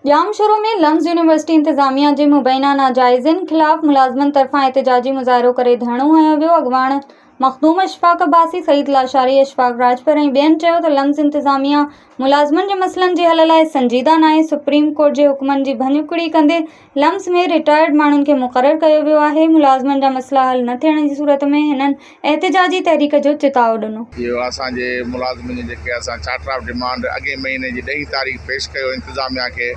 Jamshoro ۾ LUMS university انتظاميا جي مبينا ناجائزين خلاف ملازمن طرفان احتجاجي مظاهرو ڪري ڌرڻو هنيو ويو، اڳواڻ مخدوم اشفاق عباسي، سعيد لاشاري، اشفاق راڄپر ۽ ٻين چيو ته لمز انتظاميا ملازمن جي مسئلن جي حل لاء سنجيده ناهي، سپريم ڪورٽ جي حڪمن جي ڀڃڪڙي ڪندي لمز ۾ رٽائرڊ ماڻهن کي مقرر ڪيو ويو آهي، ملازمن جا مسئلا حل نه ٿيڻ جي صورت ۾ هنن احتجاجي تحريڪ جو چتاء ڏنو. اهو اسان جي ملازمن جي جيڪي اسان چارٽر آف ڊمانڊ اڳئين مهيني جي ڏهين تاريخ پيش ڪيو انتظاميا کي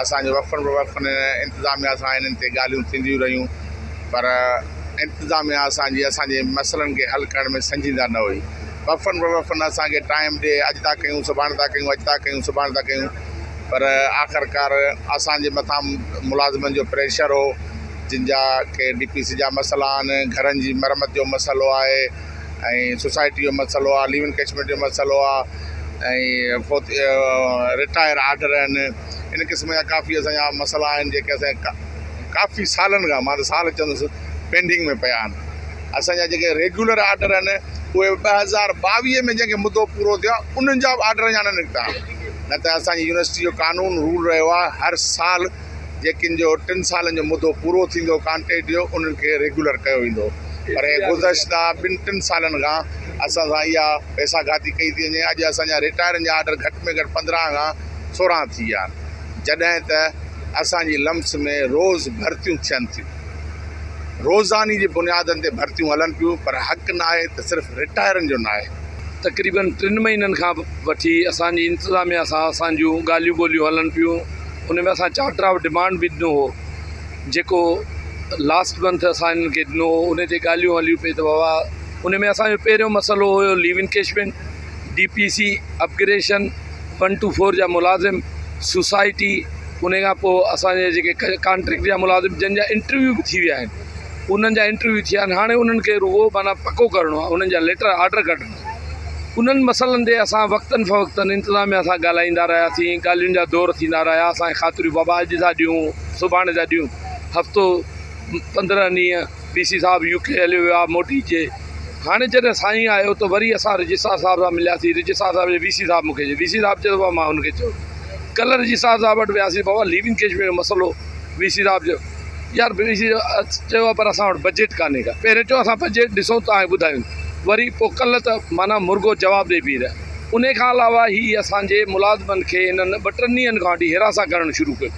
اسان جو وقفن به وقفن انتظاميا سان انهن تي ڳالهيون ٿينديون رهيون پر انتظاميا اسان جي اسان جي مسئلن کي حل ڪرڻ ۾ سنجيده نه هئي وقفن به وقفن اسان کي ٽائيم ڏي اڄ ٿا ڪيون سڀاڻي ٿا ڪيون اڄ ٿا ڪيون سڀاڻي ٿا ڪيون پر آخرڪار اسان جي مٿان ملازمن جو پريشر هو جن جا ڪي ڊي پي سي جا مسئلا آهن گهرن جي مرمت جو مسئلو آهي ۽ سوسائٽي جو مسئلو آهي ليو انڪيشمينٽ جو مسئلو آهي ۽ فوت رٽائر آرڊر آهن ان قسم جا ڪافي اسان جا مسئلا آهن جيڪي اسان جا ڪافي سالن کان مان ته سال چوندس پينڊنگ ۾ پيا آهن اسان جا جيڪي ريگيولر آرڊر آهن اهي 2022 ۾ جنهن کي مدو پورو ٿيو آهي انهن جا به آرڊر اڃا نه نڪتا آهن نه ته اسان جي يونيورسٽي جو قانون رول رهيو آهي هر سال جيڪن جو ٽن سالن جو مدو پورو ٿيندو ڪانٽريڪٽ جو انهن کي ريگيولر ڪيو ويندو پر هي گذشته ٻن ٽن سالن کان اسان سان اها پئسا گهاتي ڪئي ٿي وڃي اڄ اسان جا رٽائرن جا آرڊر گهٽ ۾ گهٽ 15 کان 16 ٿي ويا آهن جڏهن ته اسان جي لمس ۾ روز ڀرتيون ٿين ٿيون روزاني جي بنيادن تي ڀرتيون هلن پيون پر حق ناهي ته صرف رٽائرن جو ناهي. تقريبن ٽن مهينن کان وٺي اسان جي انتظاميا سان اسان جون ڳالهيون ٻولهيون هلن پيون ان ۾ اسان چارٽر آف ڊمانڊ به ڏنو هو جيڪو لاسٽ منٿ اسان انهن کي ڏنو هو ان تي ڳالهيون هليون پئي ته بابا ان ۾ اسان جو پهريون مسئلو هيو leave encashment D P C upgradation one two four جا ملازم سوسائٽي ان کان پوء اسان جا جيڪي ڪانٽريڪٽ جا ملازم جن جا انٽرويو به ٿي ويا آهن انهن جا انٽرويو ٿيا آهن هاڻي انهن کي رڳو معنيٰ پڪو ڪرڻو آهي انهن جا ليٽر آرڊر ڪڍڻا انهن مسئلن تي اسان وقتن فوقتن انتظاميا سان ڳالهائيندا رهياسين ڳالهين جا دور ٿيندا رهيا اسان کي خاطريون بابا اڄ ٿا ڏيون سڀاڻي ٿا ڏيون هفتو 15 ڏينهن وي سي صاحب يو ڪي هليو ويو آهي موٽي اچي هاڻي جڏهن سائين آيو ته وري اسان رجسٽرار صاحب سان ملياسين رجسٽرار صاحب چيو وي سي صاحب مون کي چيو وي سي صاحب چيو بابا مان هن کي چيو ڪلهه رجسٽرار صاحب وٽ وياسين بابا ليو انڪيشمينٽ جو مسئلو وي سي صاحب چيو يار وي سي چيو پر اسان وٽ بجيٽ ڪانهي ڪا پهرين چيو اسان بجيٽ ڏسون توهان کي ٻڌايون وري پوء ڪلهه ته معنيٰ مرغو جواب ڏئي بيهي رهيا انهي کان علاوه هي اسان جي ملازمن کي هنن ٻه ٽن ڏينهن کان وٺي هراسان ڪرڻ شروع ڪيو.